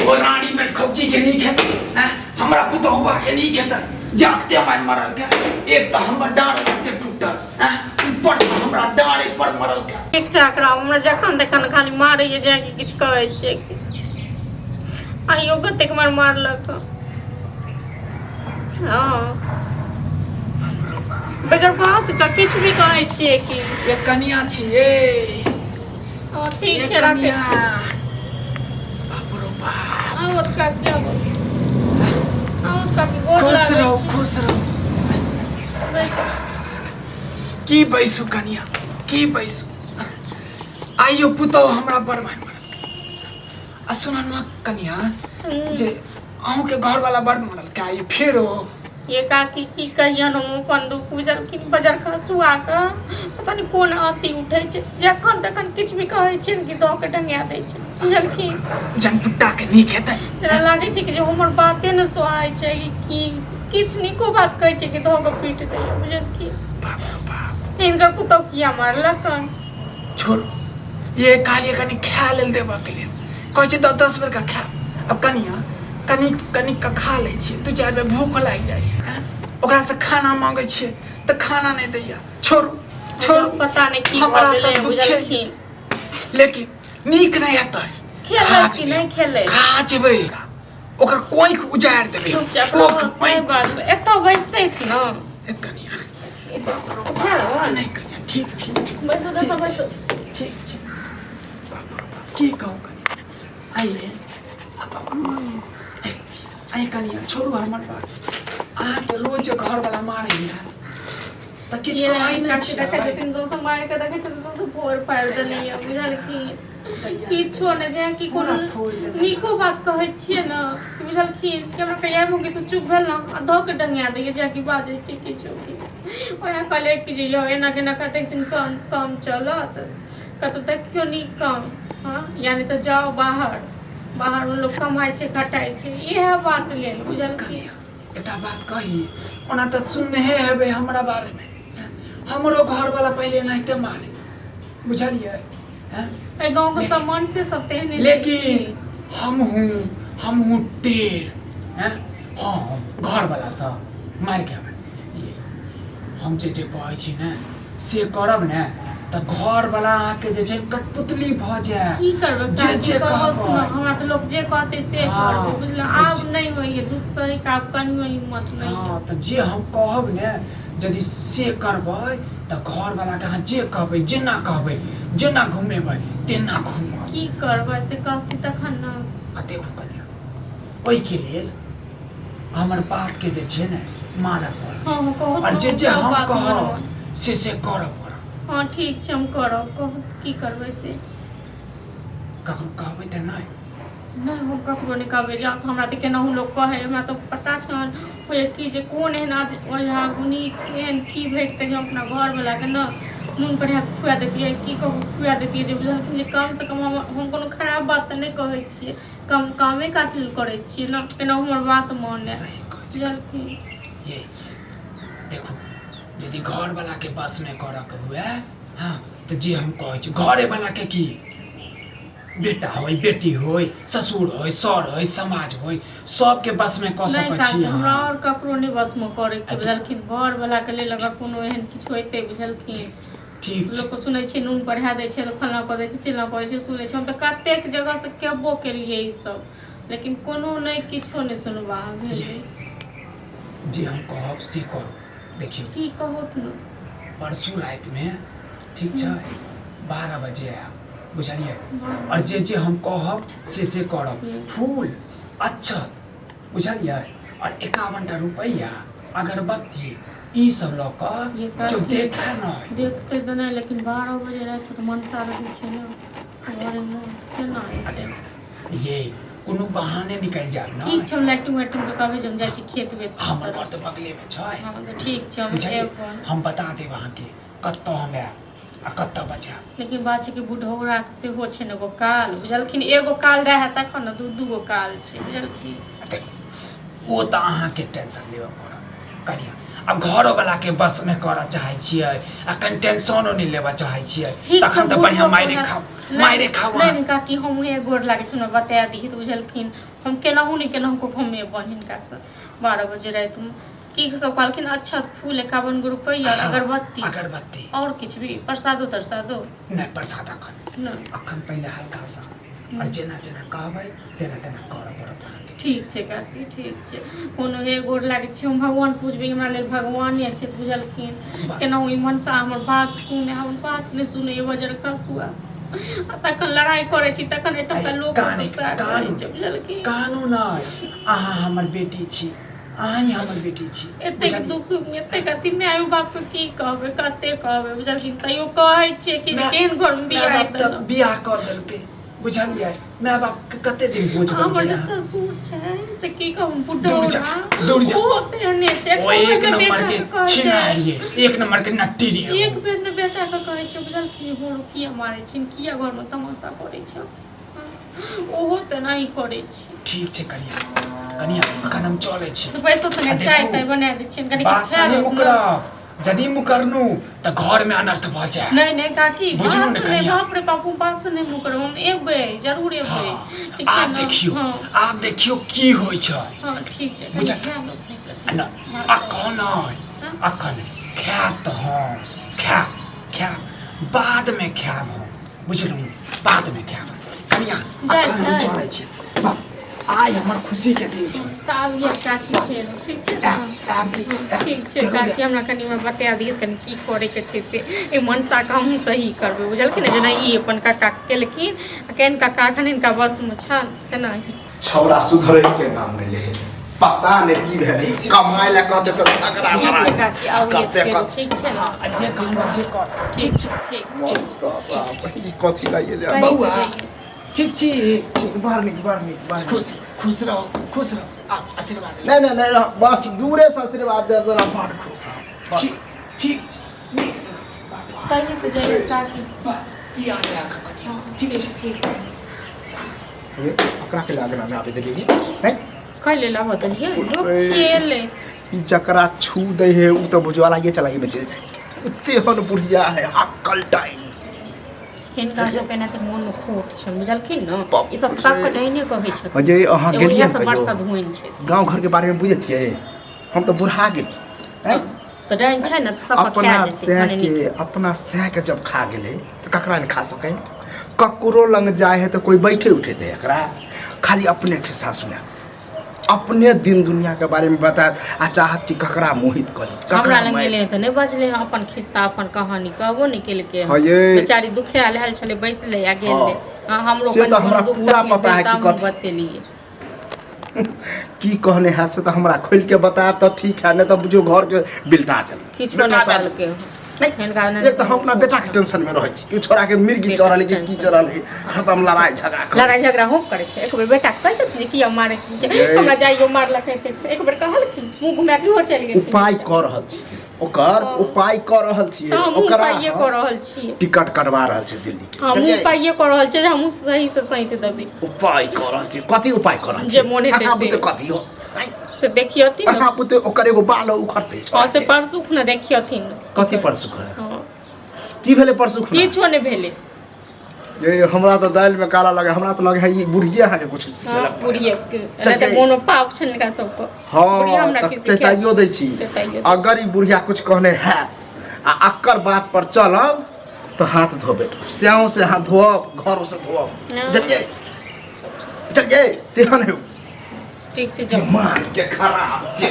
ओ रानी में खौजी के नहीं खेतै हैं हमरा पुतहुआ के नहीं खेतै जाते मार मरल के एक तो हमर डाँड़ कते टूटल हैं ऊपर से हमरा डाँड़े पर मरल के एकटा एकरा हमरा जखन तखन खाली मारैए जाए कि किछु कहै छियै कि आइयो कतेक मार मारलक हँ बगैर बात के किछु भी कहै छियै कि ये कनिया छियै हँ ठीक ये छै राखै कनिया छी बाप रो बाप आउ काकी आबू आउ काकी गोर खुश लागै रहू छी। खुश रहू बैसू। की बैसू कनिया की बैसू आइयो पुतहु हमरा बड़ मानि मरल आ सुनल कनिया जे अहूँके घरवाला बड़ मरल का आइयो फेरो ये काकी की कहियन हम अपन दुख बुझलखिन बजर खसुआ के पता नहि कोन आती उठै छै जखन तखन किछु भी कहै छै कि दऽ के टंगा दै छै बुझलखिन जनपुट्टा के नीक हेतै जेना लागै छै कि जे हमर बाते ने सोहाइ छै कि की किछु नीको बात कहै छै कि दऽ के पीट दैया बुझलखिन बाप रे बाप हिनकर पुतहु किया मारलक हन छोड़ ये कहलियै कनि खाय लेल देबऽ के लेल कहै छै दस दस बेर का खा अब कनिया कनि कनि का खा लै छियै दू चारि बेर भूख लागि जाइए ओकरासँ खाना मांगै छियै तऽ खाना नहि दैया छोड़ू छोड़ू पता नहि की भऽ हमरा गेलै तऽ दुखे बुझलखिन लेकिन नीक नहि हेतै खेलै कि नहि खेलै खा जेबै ओकर कोइख उजाड़ि देबै चुपचाप कोख रहू, नहि कोइख बाजबै एतऽ बैसतै ने ए कनिया बाप रे बाप, नहि कनिया ठीक छी बैसू एतऽ बैसू ठीक छी बाप रे बाप, की कहू कनिया आइए आइ कनिया छोड़ू हमर बात अहाँके रोज घरवला मारैया तऽ किछु कहै नहि काकी देखै छियै छथिन दोसर मारि के देखै छथिन दोसर फोड़ पाड़ि देलैया बुझलखिन किछो नहि जेना कि कोनो पूरा फोड़ि देलकै। नीको बात कहै छियै ने कि बुझलखिन कि हमरा कहिया कि तू चुप भेल ने आ धऽ के डंगिया दैया जेना कि बाजै छै किछो कि ओएह कहलियै कि जे यौ एना केना कतेक दिन कम कम चलत कतहु देखियौ नीक काम हँ यानी तऽ जाउ बाहर बाहरमे लोक कमाइ छै खटाइ छै इएह बात लेल बुझलखिन एकटा बात कही ओना तऽ सुनने हेबै हमरा बारेमे हमरो घरवाला पहिले एनाहिते मारे बुझलियै हैं? एहि गाँवके सब मनुष्य सब तेहने छै लेकिन हमहूँ हमहूँ टेढ़ हैं हँ घरवाला सब मारि के आबै ये, हम जे जे कहै छी ने से करब ने तऽ घरवला अहाँके जे छै कठपुतली भऽ जाय की करबै जे जे कहब कहबै हमरा तऽ लोक जे कहतै से हँ। करबै बुझल आब नहि होइए दुख सही के आब कनियो हिम्मत नहि हँ तऽ जे हम कहब ने यदि से करबै तऽ घरवलाके अहाँ जे कहबै जेना कहबै जेना घुमेबै तेना घूमत की करबै से कहती तखन ने आ देखू कनिया ओहिके लेल हमर बातके जे छै ने मानऽ पड़त हँ हँ कहू आओर जे जे सब हम बात कहब मानब। से से करऽ पड़त हँ ठीक छै हम करब कहू की करबै से ककरो कहबै तऽ नहि नहि हम ककरो नहि कहबै जाउ तऽ हमरा तऽ केनाहु लोक कहै हमरा तऽ पता छै होइए कि जे कोन एहन ओझा गुनी एहन की भेटतै जे हम अपना घरवलाके ने नून बढ़िआँ खुआ दैतियै की कहू खुआ दैतियै जे बुझलखिन जे कमसँ कम हम कोनो खराब बात तऽ नहि कहै छियै कम कामे काज लेल करै छियै ने केनाहु हमर बात मानै सही कहै छी बुझलखिन ये देखू यदि घरवलाके बसमे करऽके हुए हँ तऽ जे हम कहै छी घरेवलाके की बेटा होय बेटी होय ससुर होय सर होय समाज होय सबके बसमे कऽ नहि सकै छी काकी हमरा अहाँ आओर ककरो नहि बसमे करैके बुझलखिन घरवलाके लेल अगर कोनो एहन किछु होइतै बुझलखिन ठीक छै लोकके सुनै छियै नून बढ़ा दै छै तऽ फल्लाँ कऽ दै छै चिल्लाँ कऽ दै छै सुनै छै हम तऽ कतेक जगहसँ केबो केलियै ईसभ लेकिन कोनो नहि किछो नहि सुनबा भेलै जे हम कहब से करू देखियौ की कहू ने परसू रातिमे ठीक छै 12 बजे आयब बुझलियै आओर जे जे हम कहब से से करब फूल अक्षत बुझलियै आओर 51 टा रुपैआ अगरबत्ती ई सब लऽ कऽ ये केओ काकी। देखै नहि देखते तऽ नहि लेकिन 12 बजे रातिके तऽ मनसा रहै छै ने घरेमे केना आ देखो ये कोनो बहाने निकलि जायब ने ठीक छै हम लैट्रिन वैट्रिन के कहबै जे हम जाइ छी खेत वेत हमर घर तऽ बगलेमे छै हँ तऽ ठीक छै हम बुझलियै एबै हम बता देब अहाँके कतऽ हम आयब आ कतऽ बचायब लेकिन बात छै कि बुढ़ौराके सेहो छै ने एगो काल बुझलखिन एगो काल रहए तखन ने दू दू गो काल छै बुझलखिन आ देखो ओ तऽ अहाँके टेंशन लेबऽ पड़त कनिया आ घरोवलाके बसमे करऽ चाहै छियै आ कनि टेंशनो नहि लेबऽ चाहै छियै ठीक छै तखन तऽ बढ़िआँ मारि खाउ मारे खाओ नहि नहि काकी, हम उहे गोर लागै छै, हमरा बता दी तऽ बुझलखिन। हम केनाहु नहि केनाहु कऽ हम एबनि हिनकासँ 12 बजे रातिमे। की सब कहलखिन? अच्छा, फूल 51 गो रुपैआ और अगरबत्ती। अगरबत्ती। और किछु भी प्रसादो तरसादो? नहि, प्रसाद अखन नहि। अखन पहिले हल्का सा, और जेना जेना कहबै तेना तेना करऽ पड़त अहाँके। ठीक छै काकी, ठीक छै। कोनो हे गोर लागै छी हम, भगवान से बुझबै, हमरा लेल भगवाने छै, बुझलखिन। बस। केनाहु ई मनसा हमर बात सुने, हमर बात नहि सुने बजर खसुआ। आ तखन लड़ाइ करै छी तखन एतुका लोक काने सब सएह कानू। करै छै, बुझलखिन। कानू नहि, अहाँ हमर बेटी छी, अहाँ ही हमर बेटी छी। एतेक बुझलियै? दुख, एतेक अथी, माय बाप के की कहबै, कते कहबै, बुझलखिन। तैयो कहै छियै कि केहन घर मे माय बियाह बाप तऽ देलक। बियाह कऽ देलकै, बुझलियै? माय बाप के कते दिन बोझ हमर बनबै जे अहाँ? ससुर छै से की कहू, बुढ़ो दूर जा, ना, दूर जा। ओहो तेहने छै। ओ एक बेर नंबर बेटा के कहै छै। छिनारिये, एक नंबर के नट्टी रे। एक बेर ने बेटा के कहै छै, बुझलखिन, हो किया मारै छिन, किया घर मे तमाशा करै छै? ओहो तेनाही करै छै। ठीक छै कनिया, कनिया, अखन हम चलै छी। तऽ पैसो तऽ आ नहि, चाय देखू, ताय बना दै छियनि कनि। बात किछु से खा नहि लेब ने। मुकरब, यदि मुकरनू तऽ घर में अनर्थ भऽ जाय। नहि नहि काकी, बुझलहुँ बात ने से नहि। कनिया? बाप रे बाप, हम बात से नहि मुकरब, हम एबै, जरूर एबै। हाँ, ठीक छै आब ने? देखियौ। हँ। आब देखियौ की होइ छै। हँ, ठीक छै। कनि खा लेब ने। न अखन हाँ? अखन खायब तऽ हम खायब, खायब, बादमे खायब हम, बुझलहुँ? बादमे खायब कनिया। जाइ अखन हम छै। चलै छी, बस आइ हमर खुशीके दिन छै। तऽ आबियै काकी फेर, ठीक छै ने? आयब, आयब की? आयब, ठीक छै। जरूर काकी, आयब। हमरा कनि हमरा बता दिअ कनि की करैके छै से। एहि मनसाके हमहूँ सही करबै, बुझलखिन ने? जेना ई अपन काका केलखिन आ केहन काका एखन हिनका बसमे छनि, तेनाही। छौड़ा सुधरै के नाम नहि ले, पता नहि की भेलै। कमाइ लए कहते तऽ झगड़ा ठीक छै लड़ाइ काकी, आबियै करते फेर, करते। ठीक छै ने? आ जे कहलहुँ से कर, ठीक छै? ठीक। बाप, ई कथी लागि गेलै? बौआ, ठीक छी? बड़ नीक, बड़ नीक, बड़ नीक। खुश खुश रहो, खुश रहो, आ आशीर्वाद नहि नहि नहि, बस दूरे से आशीर्वाद दे देला, बड़ खुश हम। ठीक, ठीक छै, नीक से बाबा। सही से जाइए काकी। बस याद राख कनिया, ठीक छै? ठीक। ये ओकरा के लागना में आबे देलियै नहीं। कैले लाबऽ देलियै? लोक छियै एलै। ई जकरा छू दै है उ तऽ बुझवाला ये चलाइए में चलि जाए, ओते हन बुढ़िया है हक्कल टाइम। हिनका सबके ने तऽ मोन खोट छनि, बुझलखिन ने? बाप ई सब सबके डाइने कहै छथिन। जे अहाँ एगो गेलियै इएह सब बड़ कहियो सधुइन छै। गाँव घरके बारेमे बुझै छियै? हम तऽ बुढ़ा गेल हैं? तऽ डाइन छै ने तऽ सबके अपना खा जेतै सैह कने के नीक। अपना सैह के जब खा गेलै तऽ ककरा नहि खा सकै? ककरो लग जाइ है तऽ कोइ बैठे उठे दे एकरा? खाली अपने खिस्सा सुनायत, अपने दिन दुनिया के बारे में बतायत आ चाहत कि ककरा मोहित करी, हमरा ककरा लग मारि। एलै तऽ नहि बजलै हँ, अपन खिस्सा अपन कहानी कहबो नहि केलकै। हँ ये। बेचारी दुखायल आयल छलै, बैसलै आ गेलै। हँ, हमरो से कनि तऽ हमरा कोनो दुख पूरा तकलीफ पता है भेल तऽ कि हमहूँ कथी- बतेलियै। की कहने है से तऽ हमरा खोलि के बतायब तऽ ठीक है, नहि तऽ बुझियौ घर के बिलटा गेल। किछो बिलटा नहि गेल। कहलकै। नहीं, हिनका नहि- एक तऽ हम अपना बेटा के टेंशन में रहै छी कि छोड़ा के मिर्गी बेटा चढ़ल के कि की टेंशन। चढ़ल है, हरदम लड़ाई झगड़ा करै। लड़ाइ झगड़ा हम करै छै? एक बेर बेटा के कहै छथिन जे किया मारै छै? ये। हमरा जाइयो मारलक एतेक, एक बेर कहलखिन, मुँह घुमा के इहो चलि गेलखिन। उपाय कऽ रहल छी ओकर, हँ। उपाय कऽ रहल छियै तऽ हमहूँ ओकरा। उपाये कऽ रहल छियै। टिकट कटवा रहल छै दिल्ली के। हमहूँ बुझलियै? उपाये कऽ रहल छियै जे हमहूँ सही से सैंत देबै। उपाय कऽ रहल छियै, कथी उपाय कऽ रहल जे छियै? मोन हेतै अहाँ से। बुते कथी हो? आँय? से देखियथिन ने। अहाँ बुते ओकर एगो बाल उखड़तै? हँ, से परसू खुना देखियथिन। कथी परसू खुना? हँ। की भेलै परसू खुना? किछो नहि भेलै। ये हमरा तऽ दालि में काला लगे, हमरा तऽ लगे है ई बुढ़िए अहाँके कुछ हँ, सिखेलक। बुढ़िए के नहि तऽ मोनो पाप छनि हिनका सबके। बुढ़िया हँ हमरा तऽ की सिखेत? चेताइयो दै छी। चेताइयो दै। अगर ई बुढ़िया कुछ कहने हैत आ अकर बात पर चलब तऽ हाथ धोबे, स्याओ से हाथ धोअब, घरो से धोअब। हँ। चलिए चलिए, तेहन है। ठीक छै, जाउ। दिमाग के खराब के।